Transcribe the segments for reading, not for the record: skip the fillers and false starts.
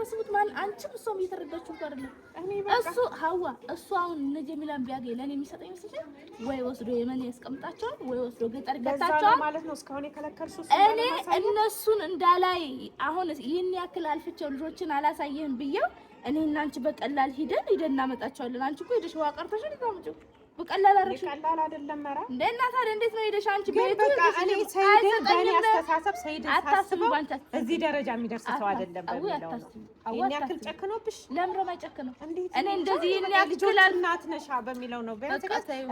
የምታስቡት ማለት አንቺም እሷም እየተረዳችሁ እኮ አይደለም። እሱ ሀዋ እሱ አሁን እነ ጀሚላን ቢያገኝ ለእኔ የሚሰጠኝ ይመስልሻል? ወይ ወስዶ የመን ያስቀምጣቸዋል፣ ወይ ወስዶ ገጠር ይከታቸዋል ማለት ነው። እስካሁን የከለከልሽው እኔ እነሱን እንዳላይ አሁን ይህን ያክል አልፍቸው ልጆችን አላሳየህም ብዬው እኔ እና አንቺ በቀላል ሂደን ሂደን እናመጣቸዋለን። አንቺ እኮ ሄደሽ ውሃ ቀርተሽ ታመጪው በቀላል አደረግሽ። ቀላል አይደለም። ኧረ እንደ እና ታዲያ እንዴት ነው ሄደሽ አንቺ ቤቱ? በቃ እኔ ሰይድን በእኔ አስተሳሰብ ሰይድን ሳስበው እዚህ ደረጃ የሚደርስ ሰው አይደለም በሚለው ነው። ይሄን ያክል ጨክኖብሽ ለምን ነው? እኔ እንደዚህ ይሄን ያክል እናት ነሽ በሚለው ነው። ቢያንስ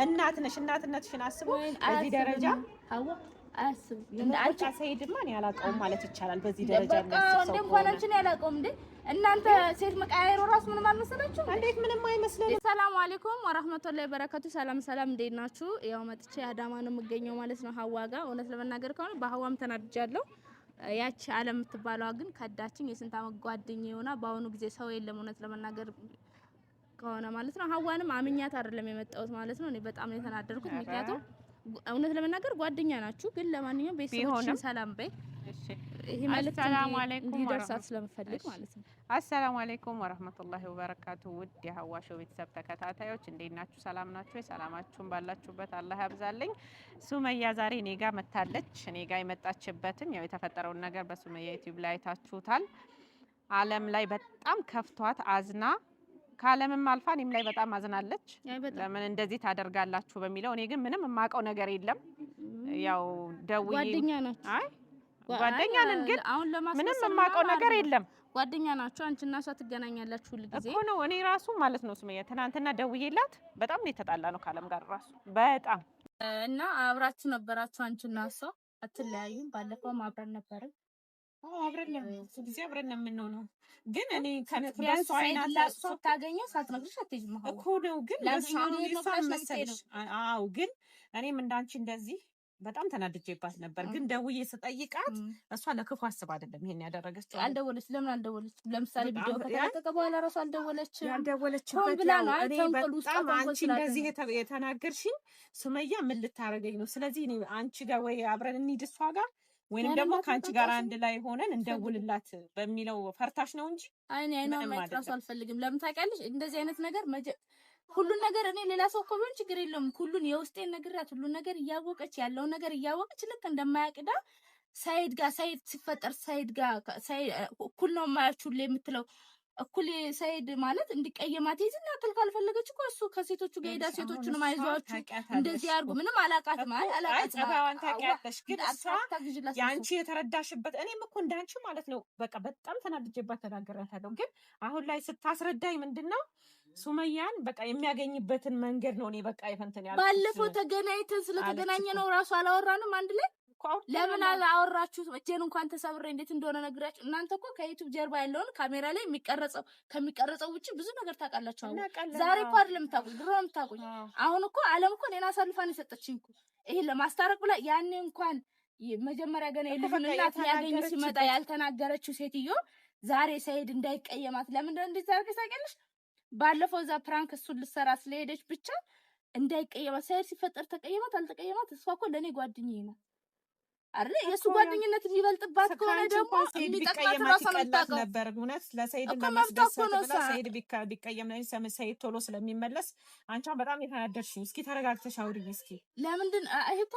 እናት ነሽ፣ እናትነትሽን አስቦ እዚህ ደረጃ አዋ አያስብም። አንቺ ሰይድማ እኔ አላውቀውም ማለት ይቻላል። በዚህ ደረጃ የሚያስብ ሰው እንኳን አንቺን ያላውቀውም እንዴ እናንተ ሴት መቀያየሩ ራሱ ምንም አልመሰላችሁም? እንዴት ምንም አይመስለንም። ሰላም አለይኩም ወራህመቱላሂ ወበረካቱ። ሰላም ሰላም፣ እንዴት ናችሁ? ያው መጥቼ አዳማ ነው የምገኘው ማለት ነው ሀዋ ጋር። እውነት ለመናገር ከሆነ በሀዋም ተናድጃለሁ። ያቺ አለም የምትባለዋ ግን ከዳችኝ። የስንት ዓመት ጓደኛዬ ሆና በአሁኑ ጊዜ ሰው የለም እውነት ለመናገር ከሆነ ማለት ነው። ሀዋንም አምኛት አይደለም የመጣሁት ማለት ነው። እኔ በጣም ነው የተናደድኩት ምክንያቱም እውነት ለመናገር ጓደኛ ናችሁ፣ ግን ለማንኛውም ቤተሰቦችን ሰላም በይ። ይሄ መልእክት እንዲደርሳት ስለምፈልግ ማለት ነው። አሰላሙ አለይኩም ወረህመቱላሂ ወበረካቱ። ውድ የሀዋሾ ቤተሰብ ተከታታዮች እንዴት ናችሁ? ሰላም ናችሁ? ሰላማችሁን ባላችሁበት አላህ ያብዛልኝ። ሱመያ ዛሬ እኔ ጋ መታለች። እኔ ጋ የመጣችበትም ያው የተፈጠረውን ነገር በሱመያ ዩቲዩብ ላይ አይታችሁታል። አለም ላይ በጣም ከፍቷት አዝና ከዓለምም አልፋ እኔም ላይ በጣም አዝናለች። ለምን እንደዚህ ታደርጋላችሁ በሚለው እኔ ግን ምንም የማውቀው ነገር የለም። ያው ደውዬ ጓደኛ ናችሁ። አይ ጓደኛ ነን፣ ግን ምንም የማውቀው ነገር የለም። ጓደኛ ናችሁ። አንቺና እሷ ትገናኛላችሁ ሁል ጊዜ እኮ ነው። እኔ ራሱ ማለት ነው ሱመያ ትናንትና ደውዬላት በጣም ነው የተጣላ ነው ከዓለም ጋር ራሱ በጣም እና አብራችሁ ነበራችሁ። አንቺና እሷ አትለያዩም። ባለፈውም አብረን ነበርን። አብረን ነው ብዙ ጊዜ አብረን ነው የምንሆነው። ግን እኔ ከነሱ አይናት ስታገኘው ሳትነግርሽ አትሄጂም እኮ ነው። ግን መሰለሽ፣ አዎ። ግን እኔም እንዳንቺ እንደዚህ በጣም ተናድጄባት ነበር። ግን ደውዬ ስጠይቃት እሷ ለክፉ አስብ አይደለም ይሄን ያደረገችው። አልደወለች። ለምን አልደወለች? ለምሳሌ ቪዲዮ ከተለቀቀ በኋላ እራሱ አልደወለችም። ያልደወለችበት እኔ በጣም አንቺ እንደዚህ የተናገርሽኝ ሱመያ ምን ልታረገኝ ነው? ስለዚህ እኔ አንቺ ጋር ወይ አብረን እንሂድ እሷ ጋር ወይንም ደግሞ ከአንቺ ጋር አንድ ላይ ሆነን እንደውልላት በሚለው ፈርታሽ ነው እንጂ አይ እኔ አይኗን ማየት እራሱ አልፈልግም። ለምን ታውቂያለሽ? እንደዚህ አይነት ነገር ሁሉን ነገር እኔ ሌላ ሰው እኮ ቢሆን ችግር የለውም። ሁሉን የውስጤን ነግሬያት ሁሉን ነገር እያወቀች ያለውን ነገር እያወቀች ልክ እንደማያቅዳ ሳይድ ጋር ሳይድ ሲፈጠር ሳይድ ጋር ሳይድ እኩል ነው የማያችሁ ሁሌ የምትለው እኩል ሰይድ ማለት እንዲቀየማት ይዝና ያክል ካልፈለገች እኮ እሱ ከሴቶቹ ጋር ሄዳ ሴቶቹንም አይዟችሁ እንደዚህ አድርጉ ምንም አላቃትም። አይ አላቃትም፣ ጸባዋን ታውቂያለሽ። ግን እሷ የአንቺ የተረዳሽበት እኔም እኮ እንዳንቺ ማለት ነው በቃ በጣም ተናድጄባት ተናግሬያታለሁ። ግን አሁን ላይ ስታስረዳኝ ምንድን ነው ሱመያን በቃ የሚያገኝበትን መንገድ ነው እኔ በቃ የፈንትን ያልኩት። ባለፈው ተገናኝተን ስለተገናኘ ነው ራሱ አላወራንም አንድ ላይ ለምን አላወራችሁት? እጄን እንኳን ተሰብሬ እንዴት እንደሆነ ነግራችሁ። እናንተ እኮ ከዩቲዩብ ጀርባ ያለውን ካሜራ ላይ የሚቀረጸው ከሚቀረጸው ውጭ ብዙ ነገር ታውቃላችሁ። አሁን ዛሬ እኮ አይደለም የምታውቁኝ፣ ድሮ ነው የምታውቁኝ። አሁን እኮ አለም እኮ እኔን አሳልፋን የሰጠችኝ እኮ ይሄን ለማስታረቅ ብላ ያኔ እንኳን መጀመሪያ ገና የልጁን እናት ሊያገኝ ሲመጣ ያልተናገረችው ሴትዮ ዛሬ ሰይድ እንዳይቀየማት ለምን እንደዚህ አድርገሽ ታውቂያለሽ? ባለፈው እዛ prank እሱን ልትሰራ ስለሄደች ብቻ እንዳይቀየማት ሰይድ ሲፈጠር ተቀየማት አልተቀየማት፣ እሷ እኮ ለእኔ ጓደኛዬ ናት አይደለ? የእሱ ጓደኝነት የሚበልጥባት ከሆነ ደግሞ የሚጠቅማት ራሷ ነው የምታውቀው ነበር። እውነት ለሰይድ ለማስደሰት ብላ ሰይድ ቢቀየም ሰይድ ቶሎ ስለሚመለስ አንቺ በጣም የተናደድሽው። እስኪ ተረጋግተሽ አውሪኝ እስኪ። ለምንድን ይሄ እኮ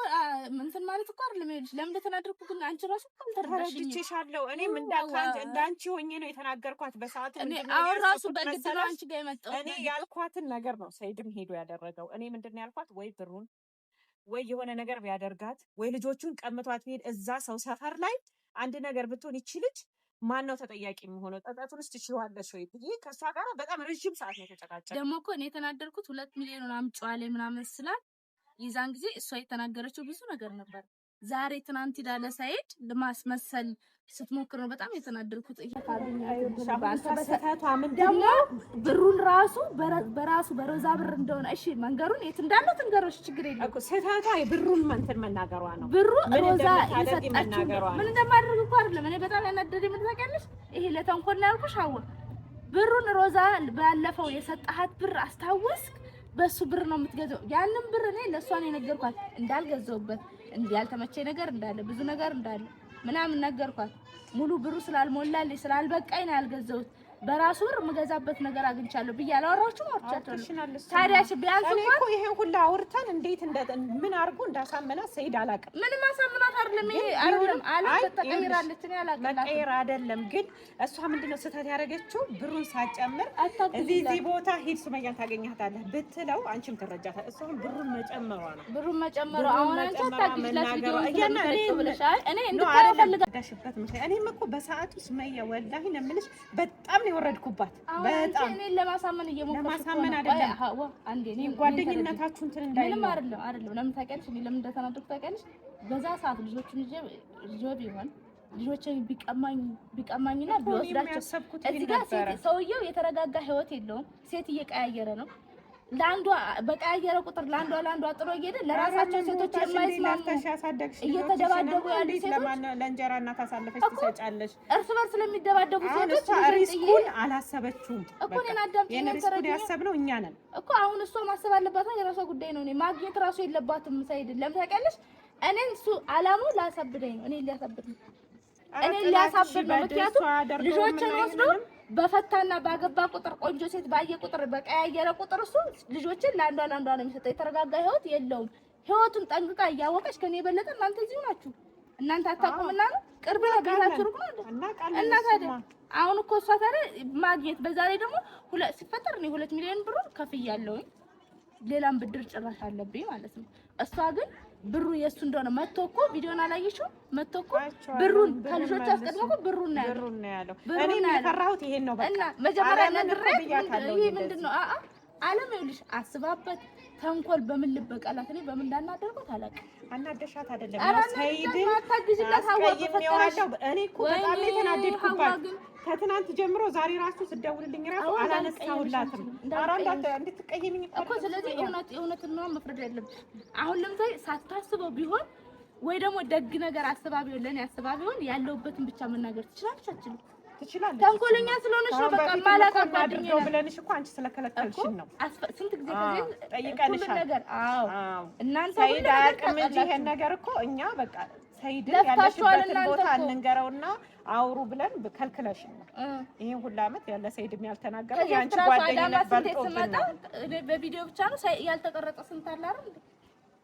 እንትን ማለት እኮ አይደለም። ይኸውልሽ ለምን እንደተናደድኩ ግን አንቺ ራሱ እኮ አልተረዳሽኝም። ተረድቼሻለሁ። እኔም እንዳንቺ ሆኜ ነው የተናገርኳት በሰዓቱ። አሁን ራሱ በግድ ነው አንቺ ጋር የመጣሁት። እኔ ያልኳትን ነገር ነው ሰይድም ሄዶ ያደረገው። እኔ ምንድን ነው ያልኳት ወይ ብሩን ወይ የሆነ ነገር ቢያደርጋት ወይ ልጆቹን ቀምቷት ቢሄድ እዛ ሰው ሰፈር ላይ አንድ ነገር ብትሆን ይቺ ልጅ ማን ነው ተጠያቂ የሚሆነው? ጸጸቱንስ ትችይዋለሽ ወይ ብዬ ከእሷ ጋር በጣም ረዥም ሰዓት ነው የተጨቃጨቅነው። ደግሞ እኮ እኔ የተናደርኩት 2 ሚሊዮን አምጪዋለሁ ምናምን ስላል የዛን ጊዜ እሷ የተናገረችው ብዙ ነገር ነበር። ዛሬ ትናንት ሂዳ ለሰይድ ለማስመሰል ስትሞክር ነው በጣም የተናደድኩት። ደግሞ ብሩን ራሱ በራሱ በሮዛ ብር እንደሆነ እሺ፣ መንገሩን የት እንዳለው ትንገሮች፣ ችግር የለም። ስህተቷ ብሩን እንትን መናገሯ ነው። ብሩ ሮዛ የሰጠችው ምን እንደማደርግ እኮ አይደለም። እኔ በጣም ያናደደኝ ምን ታውቂያለሽ? ይሄ ለተንኮል ነው ያልኩሽ። አዎ ብሩን ሮዛ ባለፈው የሰጠሃት ብር አስታወስክ? በሱ ብር ነው የምትገዛው። ያንን ብር እኔ ለእሷ ነው የነገርኳት እንዳልገዛውበት ያልተመቸኝ ነገር እንዳለ ብዙ ነገር እንዳለ ምናምን ነገርኳት። ሙሉ ብሩ ስላልሞላልኝ ስላልበቃኝ ነው ያልገዛሁት። በራሱ ብር የምገዛበት ነገር አግኝቻለሁ ብዬ አላወራችሁም? አውርቻለሁ። ታዲያ ቢያንስ እንኳን እኮ ይሄን ሁላ አውርተን እንዴት ምን አድርጎ እንዳሳመናት ሰይድ አላውቅም። ምንም አሳምናት አይደለም፣ ይሄ አይደለም አለ ተቀይራለች። እኔ አላውቅም። መቀየር አይደለም ግን እሷ ምንድነው ስህተት ያደረገችው? ብሩን ሳጨምር እዚህ ቦታ ሂድ ሱመያን ታገኛታለህ ብትለው አንቺም ትረጃታለህ። እሷ ብሩን መጨመሯ ነው፣ ብሩን መጨመሯ። አሁን አንቺ አታግዥላት ቪዲዮ ብለሻል። እኔ እንድታየው ፈልጋሽበት ምክንያት እኔም እኮ በሰዓቱ ሱመያ ወላሂ ነው የምልሽ በጣም ነው የወረድኩባት። በጣም እኔን ለማሳመን እየሞከርሽ ለማሳመን አይደለም፣ ጓደኝነታችሁ እንትን እንዳይል ምንም አይደለም፣ አይደለም። ለምን ታውቂያለሽ? እኔ ለምን እንደተናደድኩ ታውቂያለሽ? በዛ ሰዓት ልጆቹን ይዤ ቢሆን ልጆችን ቢቀማኝና ቢወስዳቸው እዚህ ጋር ሰውየው የተረጋጋ ህይወት የለውም። ሴት እየቀያየረ ነው። ለአንዷ በቀያየረ ቁጥር ለአንዷ ጥሎ እየሄደ ለራሳቸው ሴቶች የማይስማሙ እየተደባደቡ ያሉ ሴቶች ለእንጀራ እናት አሳልፈሽ ትሰጫለሽ። እርስ በርስ ለሚደባደቡ ሴቶች risk ኡን አላሰበችውም እኮ እኔን አዳምጪኝ። ይሄን risk ኡን ያሰብነው እኛ ነን እኮ። አሁን እሷ ማሰብ አለባት፣ የራሷ ጉዳይ ነው። እኔ ማግኘት ራሱ የለባትም ሰይድ። ለምን ታውቂያለሽ? እኔን እሱ አላማው ላሳብደኝ ነው። እኔን ሊያሳብድ ነው። እኔን ሊያሳብድ ነው። ምክንያቱም ልጆችን ወስዶ በፈታና ባገባ ቁጥር ቆንጆ ሴት ባየ ቁጥር በቀያየረ ቁጥር እሱ ልጆችን ለአንዷ ለአንዷ ነው የሚሰጠው። የተረጋጋ ህይወት የለውም። ህይወቱን ጠንቅቃ እያወቀች ከኔ የበለጠ እናንተ እዚሁ ናችሁ። እናንተ አታውቁምና ነው። ቅርብ ነው፣ ቤታችሁ ሩቅ ነው። እና ታዲያ አሁን እኮ እሷ ታዲያ ማግኘት በዛ ላይ ደግሞ ሲፈጠር እኔ 2 ሚሊዮን ብሩ ከፍያለሁኝ። ሌላም ብድር ጭራሽ አለብኝ ማለት ነው። እሷ ግን ብሩ የእሱ እንደሆነ መቶ እኮ ቪዲዮን አላየሽውም? መቶ እኮ ብሩን ከልጆቹ አስቀድሞ እኮ ብሩን ነው ያለው። እኔ የፈራሁት ይሄን ነው። በቃ እና መጀመሪያ ነግሬያት ይሄ ምንድን ነው አለም ይኸውልሽ፣ አስባበት ተንኮል በምን ልበቀላት እኔ በምን እንዳናደርኩት አላውቅም። አናደሻት አይደለም ሰይድን አስቀይሜዋለሁ። እኔ እኮ በጣም ነው የተናደድኩባት ከትናንት ጀምሮ ዛሬ ራሱ ስደውልልኝ ራሱ አላነሳሁላትም። ኧረ እንድትቀየሚኝ እኮ ስለዚህ እውነት ነው መፍረድ ያለብሽ። አሁን ለምሳሌ ሳታስበው ቢሆን ወይ ደግሞ ደግ ነገር አስባ ቢሆን ለእኔ አስባ ቢሆን ያለሁበትን ብቻ መናገር ትችላለች። አችልም ትችላለች። ተንኮለኛ ስለሆነች ነው። በቃ ማላውቃት ጓደኛዬ ብለንሽ እኮ አንቺ ስለከለከልሽን ነው። ስንት ጊዜ ከዚህ ጠይቀንሻል ነገር። አዎ እናንተ ሰይድ አያውቅም እንጂ ይሄን ነገር እኮ እኛ በቃ ሰይድን ያለሽበትን ቦታ እንንገረውና አውሩ ብለን ከልክለሽን ነው። ይሄን ሁሉ ዓመት ያለ ሰይድም ያልተናገረው የአንቺ ጓደኝነት በልጦብን ነው። በቪዲዮ ብቻ ነው ያልተቀረጸ ስንት አለ አይደል?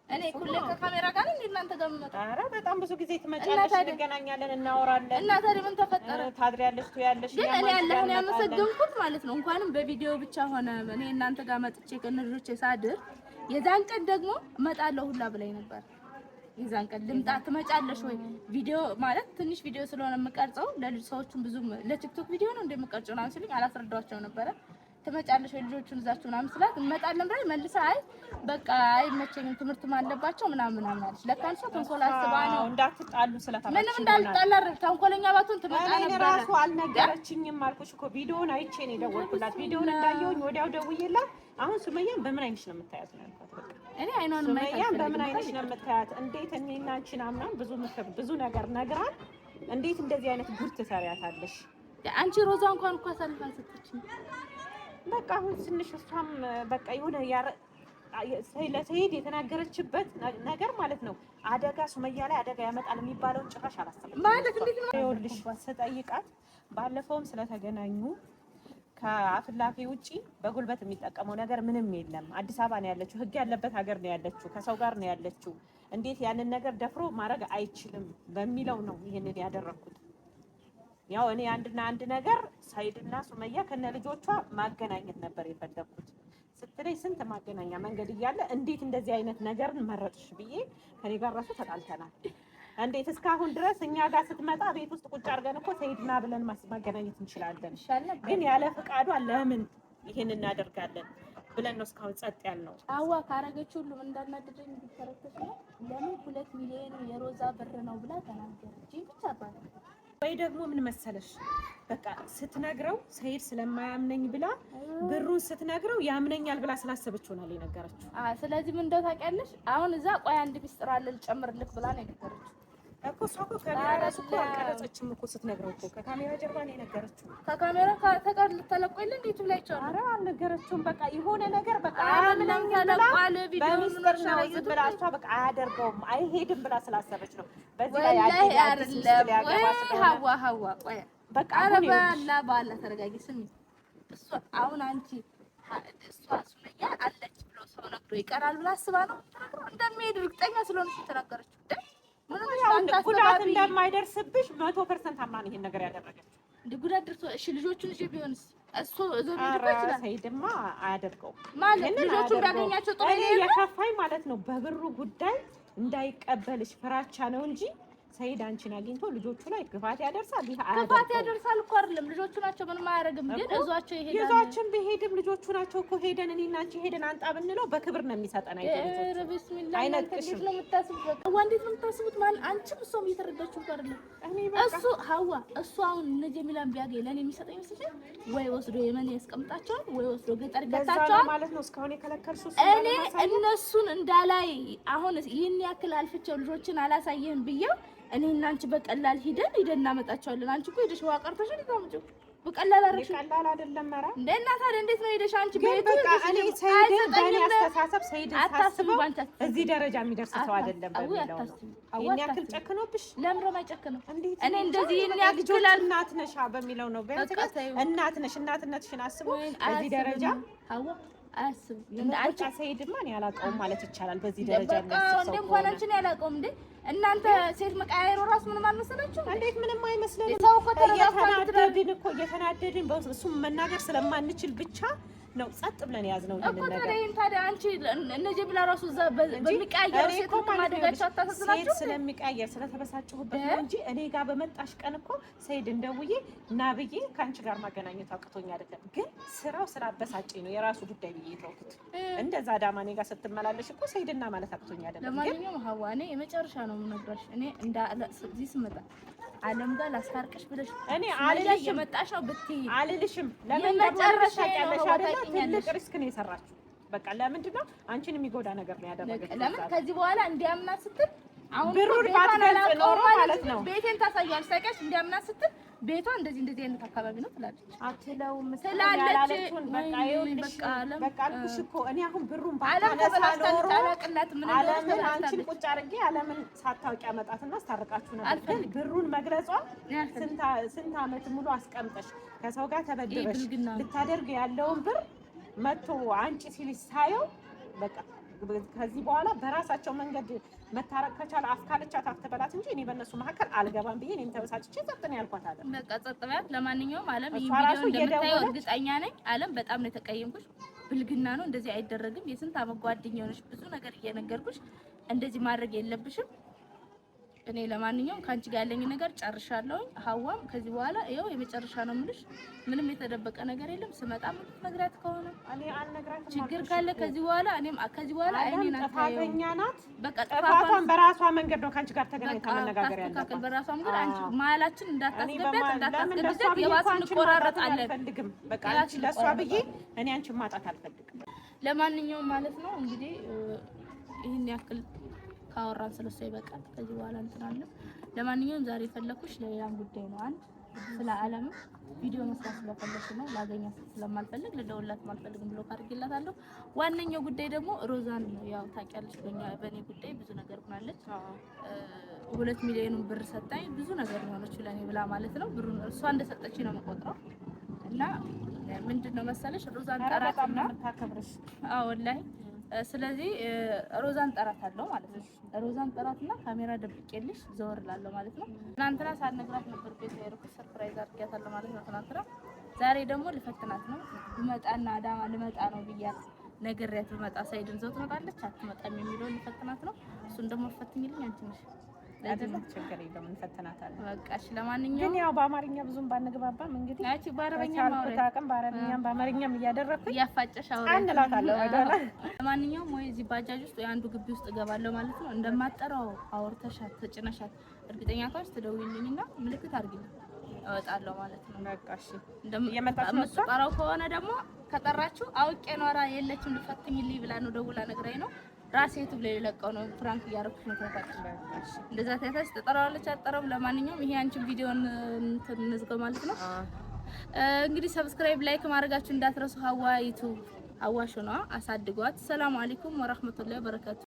እኔ ሁሌ ከካሜራ ጋር እንዴ እናንተ ጋር የምመጣው? ኧረ በጣም ብዙ ጊዜ ትመጫለሽ፣ እንገናኛለን፣ እናወራለን። እና ታዲያ ምን ተፈጠረ? ታድሪያለሽ፣ ትያለሽ። ግን እኔ አላህን ያመሰገንኩት ማለት ነው እንኳንም በቪዲዮ ብቻ ሆነ። እኔ እናንተ ጋር መጥቼ ከነልጆቼ ሳድር የዛን ቀን ደግሞ እመጣለሁ ሁላ ብላኝ ነበር። የዛን ቀን ልምጣ ትመጫለሽ ወይ? ቪዲዮ ማለት ትንሽ ቪዲዮ ስለሆነ የምቀርጸው ለልጅ ሰዎቹን ብዙም ለቲክቶክ ቪዲዮ ነው እንደምቀርጸው ምናምን ሲሉኝ አላስረዳኋቸው ነበረ። ትመጫለሽ ወይ ልጆቹን እዛችሁ ምናምን ስላት እንመጣለን ብላኝ መልሳ አይ በቃ አይመቸኝም ትምህርትም አለባቸው ምናምን ምናምን አለች። ለካ እሷ ተንኮል አስባ ነው እንዳትጣሉ ስለፈራች ምንም እንዳልጣላ ተንኮለኛ ባትሆን ትመጣ ነበር። እራሱ አልነገረችኝም አልኩሽ እኮ ቪዲዮውን አይቼ ነው የደወልኩላት። ቪዲዮውን እንዳየሁኝ ወዲያው ደውዬላት አሁን ሱመያን በምን አይነሽ ነው የምታያት ነው ያልኳት። በቃ እኔ አይኗን ሱመያን በምን አይነሽ ነው የምታያት? እንዴት እኔና አንቺን አምናን ብዙ ምክር ብዙ ነገር ነግራን እንዴት እንደዚህ አይነት ጉድ ትሰሪያታለሽ? አንቺ ሮዛ እንኳን እኮ አሳልፋ ሰጠችኝ። በቃ አሁን ትንሽ እሷም በቃ የሆነ ለሰይድ የተናገረችበት ነገር ማለት ነው አደጋ ሱመያ ላይ አደጋ ያመጣል የሚባለውን ጭራሽ አላሰበችም ማለት እንዴት ነው? ይኸውልሽ ስጠይቃት ባለፈውም ስለተገናኙ ከአፍላፊ ውጪ በጉልበት የሚጠቀመው ነገር ምንም የለም። አዲስ አበባ ነው ያለችው፣ ህግ ያለበት ሀገር ነው ያለችው፣ ከሰው ጋር ነው ያለችው። እንዴት ያንን ነገር ደፍሮ ማድረግ አይችልም በሚለው ነው ይህንን ያደረኩት። ያው እኔ አንድና አንድ ነገር ሰይድና ሱመያ ከነ ልጆቿ ማገናኘት ነበር የፈለኩት ስትለኝ ስንት ማገናኛ መንገድ እያለ እንዴት እንደዚህ አይነት ነገርን መረጥሽ ብዬ ከኔ ጋር ራሱ ተጣልተናል። እንዴት እስካሁን ድረስ እኛ ጋር ስትመጣ ቤት ውስጥ ቁጭ አድርገን እኮ ሰይድና ብለን ማገናኘት እንችላለን፣ ግን ያለ ፍቃዷ ለምን ይሄን እናደርጋለን ብለን ነው እስካሁን ጸጥ ያልነው። አዋ ካረገች ሁሉ እንዳናደደኝ ቢተረከሽ ነው። ለምን 2 ሚሊዮን የሮዛ ብር ነው ብላ ተናገረች ብቻ ባለ ወይ ደግሞ ምን መሰለሽ፣ በቃ ስትነግረው ሰይድ ስለማያምነኝ ብላ ብሩን ስትነግረው ያምነኛል ብላ ስላሰበች ሆናል የነገረችው። ስለዚህ ምን እንደው ታውቂያለሽ፣ አሁን እዛ ቆይ አንድ ሚስጥር አለ ልጨምርልክ ብላ ነው የነገረችው እኮ። እሷ እኮ ካሜራ ራሱ እኮ አልቀረጸችም እኮ ስትነግረው እኮ ከካሜራ ጀርባ ነው የነገረችው። ከካሜራ ተለቆ የለ እንዴ ዩቲዩብ ላይ ይቻላል። ኧረ አልነገረችውም። በቃ የሆነ ነገር በቃ አያምነኝም ተለቋል፣ ቪዲዮ በሚስጥር ነው ዝም ብላ እሷ በቃ አያደርገውም አይሄድም ብላ ስላሰበች ነው። በዚህ ላይ አዲስ ሚስጥር ያገባ ስለሆነ ሀዋ ሀዋ ቆይ በቃ ኧረ አሁን ይኸውልሽ በአላህ በአላህ ተረጋጊ። ስሚ እሷ አሁን አንቺ እሷ ሱመያ አለች ብሎ ሰው ነግሮ ይቀራል ብላ አስባ ነው የምትነግረው? እንደሚሄድ እርግጠኛ ስለሆነች የተናገረችው። እንደ ምን ሆነሽ ነው አንተ ጉዳት አስተባቢ? እንደማይደርስብሽ 100% አምና ነው ይሄን ነገር ያደረገችው። እንደ ጉዳት ደርሶ እሺ ልጆቹን ይዤ ቢሆንስ እሱ እዞ ሊሄድ እኮ ኧረ ይችላል። ሰይድማ አያደርገውም ማለት ይሄንን ልጆቹን አያደርገውም። ቢያገኛቸው ጥሩ እኔ ይሄ የከፋኝ ማለት ነው በብሩ ጉዳይ እንዳይቀበልሽ ፍራቻ ነው እንጂ ሰይድ አንቺን አግኝቶ ልጆቹ ላይ ግፋት ያደርሳል። ይሄ ክፋት አያደርገውም። ያደርሳል እኮ አይደለም፣ ልጆቹ ናቸው ምንም አያደርግም፣ ግን እኮ እዟቸው ይሄዳል። ይዟችን ቢሄድም ልጆቹ ናቸው እኮ ሄደን እኔና አንቺ ሄደን አንጣ ብንለው በክብር ነው የሚሰጠን። አይቶ ኧረ ልጆቹ ቢስሚላህ እናንተ አይነጥቅሽም። እንዴት ነው የምታስቡት? በቃ ዋ እንዴት ነው የምታስቡት? ማለት አንቺም እሷም እየተረዳችሁ እኮ አይደለም። እኔ በቃ እሱ ሀዋ እሱ አሁን እነ ጀሚላን ቢያገኝ ለእኔ የሚሰጠኝ ይመስልሻል? ወይ ወስዶ የመን ያስቀምጣቸዋል፣ ወይ ወስዶ ገጠር ለዛ ነው ይከታቸዋል። ማለት ነው እስካሁን የከለከልሽው እሱን እኔ ላለማሳየት? እነሱን እንዳላይ አሁን ይህን ያክል አልፍቸው ልጆችን አላሳየህም ብዬው እኔ እና አንቺ በቀላል ሂደን ሂደን እናመጣቸዋለን። አንቺ እኮ ሄደሽ ውሃ ቀርተሽ ታመጪው በቀላል አደረግሽው ቀላል አይደለም። ኧረ እንደ እና ታዲያ እንዴት ነው ሄደሽ አንቺ ግን ቤቱ በቃ ሄደሽ እኔ ሂደሽ ሰይድን በእኔ አይሰጠኝም። አስተሳሰብ ሰይድን አታስቢ፣ ሳስበው ባንቺ አታስቢ። እዚህ ደረጃ የሚደርስ ሰው አይደለም አዊ በሚለው ነው። አታስቢ፣ አዊ ይሄን ያክል አታስቢ። ጨክኖብሽ ለምሮ ማይጨክነው እንዴት እኔ እንጃ፣ እንደዚህ ይሄን በቃ ያክል ልጆች እናት ነሻ በሚለው ነው። ቢያንስ በቃ ቢያንስ ተይው። እናት ነሽ፣ እናትነትሽን አስቦ ወይን በዚህ ደረጃ አያስብም። ሀዋ አያስብም። እንደ አንቺ በቃ ሰይድማ እኔ አላውቀውም ማለት ይቻላል። በዚህ ደረጃ በቃ የሚያስብ እንደ ሰው እንኳን ከሆነ አንቺን ያላውቀውም እንዴ እናንተ ሴት መቀያየሩ ራሱ ምንም አልመሰላችሁም? እንዴት ምንም አይመስለንም። ሰው እኮ ተረጋግቶ አንድ ትዳር እየተናደድን እኮ እየተናደድን እሱም መናገር ስለማንችል ብቻ ነው ጸጥ ብለን የያዝነው እኮ ይሄንን ነገር ታዲያ ይሄን ታዲያ አንቺ እነ ጀሚላ ራሱ እዛ እንጂ በሚቀያየረው እኔ ሴት እኮ ማለት ነው ማደጋቸው ይኸውልሽ፣ ሴት አታሳዝናችሁም? ስለሚቀያየር ስለተበሳጨሁበት እ? ነው እንጂ እኔ ጋር በመጣሽ ቀን እኮ ሰይድ እንደውዬ ና ብዬ ከአንቺ ጋር ማገናኘቱ አቅቶኝ አይደለም፣ ግን ስራው ስላበሳጨኝ ነው የራሱ ጉዳይ ብዬ የተውኩት። እንደዛ አዳማ እኔ ጋር ስትመላለሽ እኮ ሰይድና ማለት አቅቶኝ አይደለም፣ ግን ለማንኛውም ሀዋ እኔ የመጨረሻ ነው የምነግራሽ። እኔ እንደ እዚህ ስመጣ አለም ጋር ላስታርቅሽ ብለሽ እኔ ሱመያ አልልሽም እየመጣሽ ነው ብትይ አልልሽም። ለምን የመጨረሻ እንደማልልሽ ነው ታውቂያለሽ ሀዋ፣ አይደለ? ታውቂኛለሽ። ትልቅ risk ነው የሰራችው። በቃ ለምንድን ነው አንቺን የሚጎዳ ነገር ነው ያደረገችው። ለምን ከዚህ በኋላ እንዲያምናት ስትል አሁን እኮ ብሩን ቤቷን ባትገልጽ አላውቀውም ኖሮ ማለት ማለት ነው። ቤቴን ታሳያለች። ታውቂያለሽ እንዲያምናት ስትል ቤቷ እንደዚህ እንደዚህ አይነት አካባቢ ነው ትላለች። አትለውም ትላለች። ያላለችውን በቃ ወይኔ ይኸውልሽ፣ በቃ አለም፣ በቃ አልኩሽ እኮ እኔ አሁን ብሩን አለም ባታነሳ ተበላሽታለች። ኖሮ አላቅላትም ምን እንደሆነች አለምን አንቺን ተበላሽታለች። ቁጭ አድርጌ አለምን ሳታውቂ አመጣትና አስታርቃችሁ ነበር። ግን አልፈልግም። ብሩን መግለጿ እኔ አልፈልግም። ስንት ዓመት ሙሉ አስቀምጠሽ ከሰው ጋር ተበድረሽ ብልግና ነው። ልታደርግ ያለውን ብር መጥቶ አንቺ ሲልሽ ሳየው በቃ ከዚህ በኋላ በራሳቸው መንገድ መታረቅ ከቻለ አፍ ካለቻት አፍ ትበላት እንጂ እኔ በእነሱ መካከል አልገባም ብዬ እኔም ተበሳጭቼ ጸጥ ነው ያልኳት አለ። በቃ ጸጥ በያት። ለማንኛውም አለም ይህን እሷ ቪዲዮ ራሱ እንደምታየው እየደወለች እርግጠኛ ነኝ። አለም በጣም ነው የተቀየምኩሽ። ብልግና ነው፣ እንደዚህ አይደረግም። የስንት ዓመት ጓደኛ ሆነሽ ብዙ ነገር እየነገርኩሽ እንደዚህ ማድረግ የለብሽም። እኔ ለማንኛውም ከአንቺ ጋር ያለኝ ነገር ጨርሻለሁኝ። ሀዋም ከዚህ በኋላ ይኸው የመጨረሻ ነው የምልሽ። ምንም የተደበቀ ነገር የለም። ስመጣ ነግራት ከሆነ እኔ አልነግራትም ችግር አልኩሽ ካለ እኮ። ከዚህ በኋላ እኔም ከዚህ በኋላ አለም አይኔን አታየውም። ጥፋተኛ ናት። በቃ ጥፋቷን ጥፋቷን በራሷ መንገድ ነው ከአንቺ ጋር ተገናኝታ በቃ መነጋገር ታስተካክል ያለባት። በራሷ መንገድ። አንቺ አዎ። መሀላችን እኔ እንዳታስገቢያት ለምን ለእሷ እንዳታስገቢያት፣ ብዬ የባስ እኮ አንቺን ማጣት እንቆራረጣለን። አልፈልግም። በቃ የባስ አንቺ ለእሷ ብዬ እኔ አንቺን ማጣት አልፈልግም። ለማንኛውም ማለት ነው እንግዲህ ይህን ያክል ካወራን ስለሷ ይበቃል። ከዚህ በኋላ እንትን አለ። ለማንኛውም ዛሬ የፈለኩሽ ለሌላም ጉዳይ ነው። አንድ ስለ ዓለም ቪዲዮ መስራት ስለፈለኩ ነው። ላገኛት ስለማልፈልግ ልደውልላትም አልፈልግም ብሎ አድርጌላታለሁ። ዋነኛው ጉዳይ ደግሞ ሮዛን ነው። ያው ታውቂያለሽ፣ በእኛ በእኔ ጉዳይ ብዙ ነገር ሆናለች። 2 ሚሊዮኑን ብር ሰጣኝ። ብዙ ነገር ነው የሆነችው ለእኔ ብላ ማለት ነው። ብሩን እሷ እንደሰጠች ነው የምቆጥረው። እና ምንድን ነው መሰለሽ ሮዛን ኧረ በጣም ጠራትና ነው የምታከብርሽ። አዎ ወላሂ። ስለዚህ ሮዛን ጠራታለሁ ማለት ነው። ሮዛን ጠራትና ካሜራ ደብቄልሽ ዘወር እላለሁ ማለት ነው። ትናንትና ሳልነግራት ነበር ቤት የሄድኩት፣ surprise አድርጊያታለሁ ማለት ነው ትናንትና። ዛሬ ደግሞ ልፈትናት ነው። ብመጣና አዳማ ልመጣ ነው ብያት ነግሬያት ብመጣ ሳይድን ዘው ትመጣለች አትመጣም የሚለውን ልፈትናት ነው። እሱን ደግሞ ፈትኝልኝ አንቺ ነሽ። አይደለም ችግር የለውም እንፈትናታለን። በቃ እሺ። ግን ለማንኛውም ያው በአማርኛ ብዙም ባንግባባም እንግዲህ አንቺ በአረበኛ በቻልኩት ማውራት አቅም በአረብኛም በአማርኛም እያደረኩኝ እያፋጨሽ አውሪ እንላታለን ወደኋላ። ለማንኛውም ወይ እዚህ ባጃጅ ውስጥ ወይ አንዱ ግቢ ውስጥ እገባለሁ ማለት ነው። እንደማጠራው አውርተሻት ተጭነሻት እርግጠኛ ከሆንሽ ትደውይልኝና ምልክት አድርጊልኝ እወጣለሁ ማለት ነው። በቃ እሺ። እየመጣች ነው እሷ? የምትጠራው ከሆነ ደግሞ ከጠራችሁ አውቄ ነው። ኧረ የለችም ልፈትኝልኝ ብላ ነው ደውላ ነግራኝ ነው። ራሴ ዩቲዩብ ላይ ለቀው ነው prank እያደረኩሽ ነው። ታውቃለሽ እንደዛ ታያታች ትጠራዋለች አትጠራውም። ለማንኛውም ይሄ አንቺን ቪዲዮን እንትን እንዝጋው ማለት ነው። እንግዲህ subscribe like ማድረጋችሁ እንዳትረሱ። ሀዋ ዩቲዩብ ሀዋ ሾኗ አሳድጓት። ሰላም አለይኩም ወራህመቱላሂ ወበረካቱ።